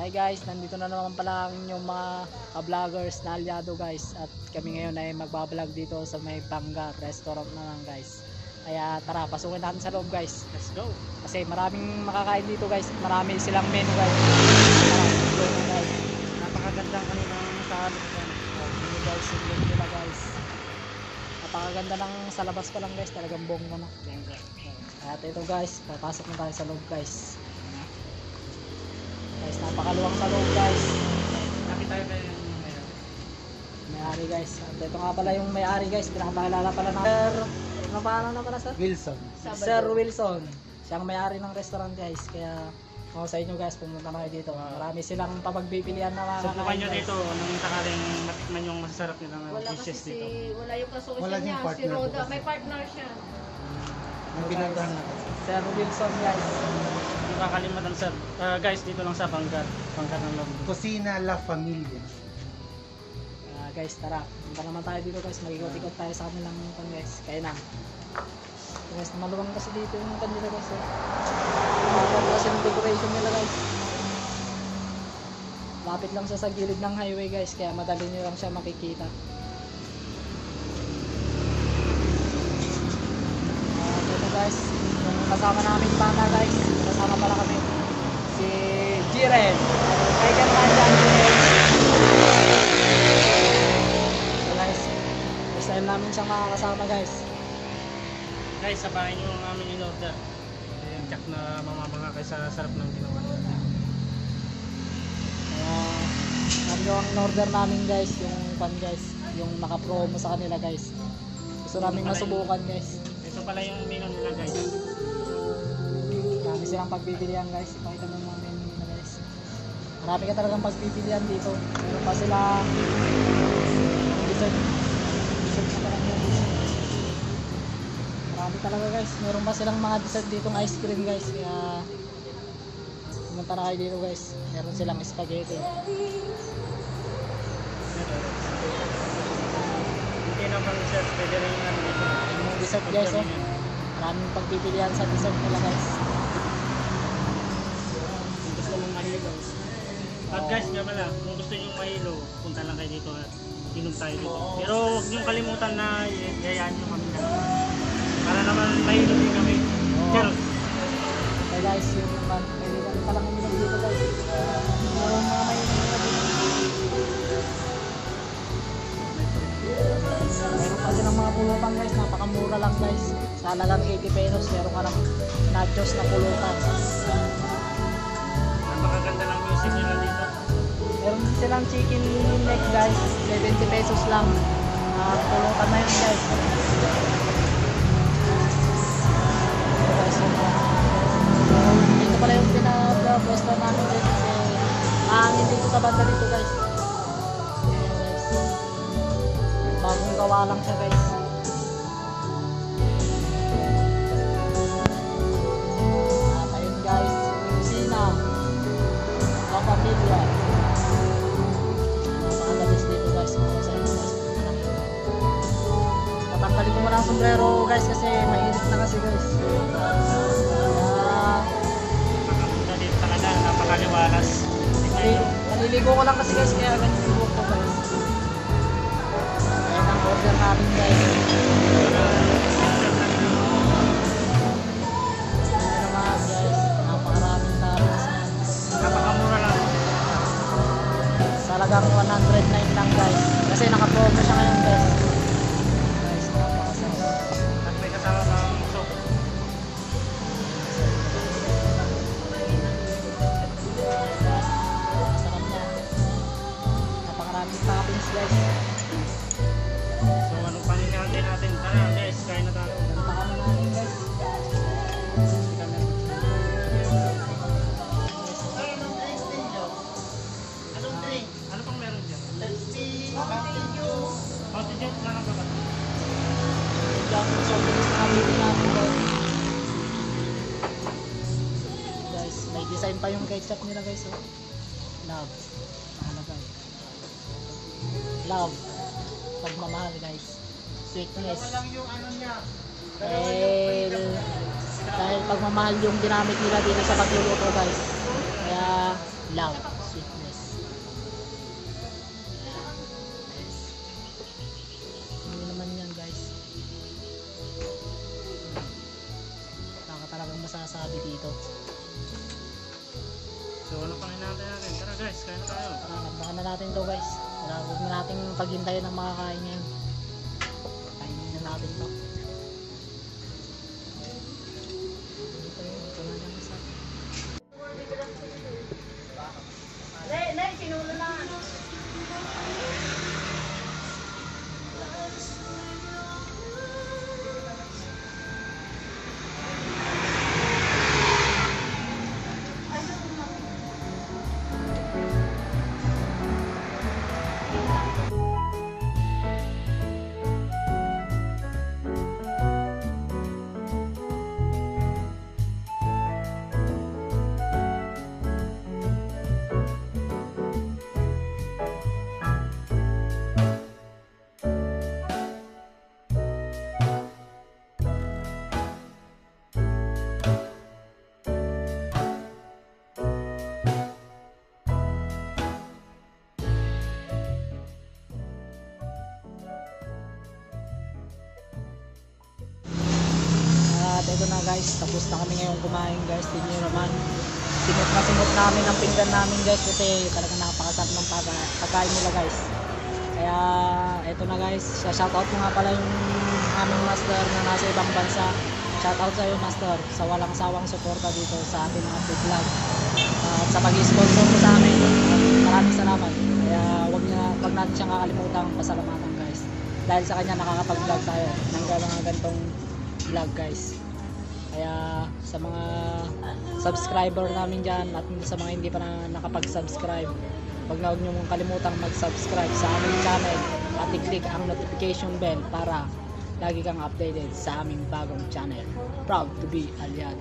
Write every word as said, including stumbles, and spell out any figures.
Hi guys, nandito na naman pala ang inyong mga ka-vloggers na alyado guys. At kami ngayon ay magbablog dito sa may Banggar Restaurant naman guys. Kaya tara, pasukin natin sa loob guys. Let's go. Kasi maraming makakain dito guys. Marami silang menu guys. Tara, let's go na guys. Napakaganda ang kanilang sa loob yan. Oh, yun guys, yung menu nila guys. Napakaganda ng sa labas pa lang guys. Talagang bongga na. Bongga. At ito guys, papasok na tayo sa loob guys. Guys, napakaluwang sa loob guys. Nakita tayo kayo yung may-ari. May-ari guys. At ito nga pala yung may-ari guys. Pinapakilala pala na Sir. Ano pangalan na pala sir? Wilson. Sir Wilson. Siya ang may-ari ng restaurant guys. Kaya ako sa inyo guys, pumunta na kayo dito. Marami silang papagpipilian na mga Subukan nyo kakain, guys. Dito nung sakaling matikman yung masasarap nilang Wala kasi dishes si, dito. Wala yung kasosyo Wala niya, yung si partner ko Roda. Kasi. May partner siya. Ang pinuntahan na kasi. Sir Wilson guys. Hindi kakalimutan sir. Ah, guys, dito lang sa Banggar. Banggar ng Loob. Kusina La Familia. Ah, guys, tara. Punta naman tayo dito guys. Mag-ikot-ikot tayo sa kanilang kwan guys. Kaya na. Guys, maluwang kasi dito yung kanila guys. Eh. Maluwang kasi yung decoration nila guys. Lapit lang siya sa gilid ng highway guys, kaya madali niyo lang siya makikita. Ah, ito guys, yung kasama naming bata guys, kasama pala kami. Si Jiren. Kay ganda dyan, Jiren. So guys, first time namin siyang makakasama guys. Guys, sabayan nyo ang aming in-order. Ayan, tsak na mamamanga kayo sa sarap ng ginawa natin. Kaya, ano ang in-order namin guys, yung pan guys, yung naka-promo sa kanila guys. Gusto namin masubukan guys. Ito pala yung menu nila guys. Dami silang pagpipilian guys. Ipakita mo mga menu nila guys. Marami ka talagang pagpipilian dito. Meron pa sila dessert. Dessert na parang yung dessert. Marami talaga guys. Meron pa silang mga dessert dito ng ice cream guys. Kaya pumunta na kayo dito guys. Meron silang spaghetti. Hindi naman sir, pwede rin yung ano dito. Yung dessert guys oh. Maraming pagpipilian sa dessert nila guys. Kung gusto mong mahilaw. At guys, nga pala, kung gusto nyo mahilo, punta lang kayo dito at inom tayo dito. Pero huwag nyo kalimutan na yayaan nyo kami na. Para naman mahilo din kami. Charot. Hey guys, yung man, pwede kami palang uminom dito guys. Yung mga mahilig na dito. Meron pa silang mga pulutan guys, napakamura lang guys. Sa halagang eighty pesos, meron ka ng nachos na pulutan. Napakaganda ng music nila dito. Meron din silang chicken neck guys, seventy pesos lang. Ah, pulutan na yun guys. Ito guys, yung, ah, dito pala yung pinapwesto namin guys kasi mahangin dito sa banda dito guys. Bagong gawa lang siya guys. At ayun guys, kusina. Kapamilya. Napakalalis dito guys. Kung sa inyo guys. Tatanggalin ko muna ang sombrero guys kasi mainit na kasi guys. Kaya Napakaganda dito talaga, napakaliwalas. Nali- naliligo ko lang kasi guys, kaya ganyan yung buhok ko guys. Ayan ang order namin guys. Ayan naman guys, napakaraming tao. Napakamura lang. Talagang one hundred nine lang guys. Kasi naka-promo siya ngayon guys. Guys, napakasarap. At may kasama pang soup. Napakasarap niya. Napakaraming toppings, guys. So, anong panindihan din natin? Tara, guys, kain na tayo. Punta kami namin, guys. Anong drink? Ano pang meron dyan? Pepsi, Mountain Dew. Mountain Dew, wala nang baba. Guys, may design pa yung ketchup nila, guys, oh. Love. Mahalaga, eh. Love. Pagmamahal, guys. Sweetness. Dahil, dahil pagmamahal yung ginamit nila dito sa pagluluto, guys. Kaya, love. Guys, kain na tayo. Ah, abangan na natin to, guys. Wala, huwag na natin paghintayin ang makakain ngayon. Kainin na natin to. Ito yun, ito na lang isa. Nay, nay, sinulo na. At ito na, guys, tapos na kami ngayon kumain, guys. Tingnan niyo naman. Simot na simot namin ang pinggan namin, guys, kasi talagang napakasarap ng pagka- pagkain nila, guys. Kaya ito na, guys, shoutout ko nga pala yung aming master na nasa ibang bansa. Shoutout sa iyo, master, sa walang sawang suporta dito sa ating mga food vlog. At sa pag-sponsor mo sa amin, maraming salamat. Kaya wag niya, wag natin siyang kakalimutang pasalamatan, guys. Dahil sa kanya, nakakapag-vlog tayo ng mga gantong vlog, guys. Kaya sa mga subscriber namin dyan at sa mga hindi pa na nakapag-subscribe, wag na wag niyong kalimutang mag-subscribe sa aming channel at i-click ang notification bell para lagi kang updated sa aming bagong channel. Proud to be aliado.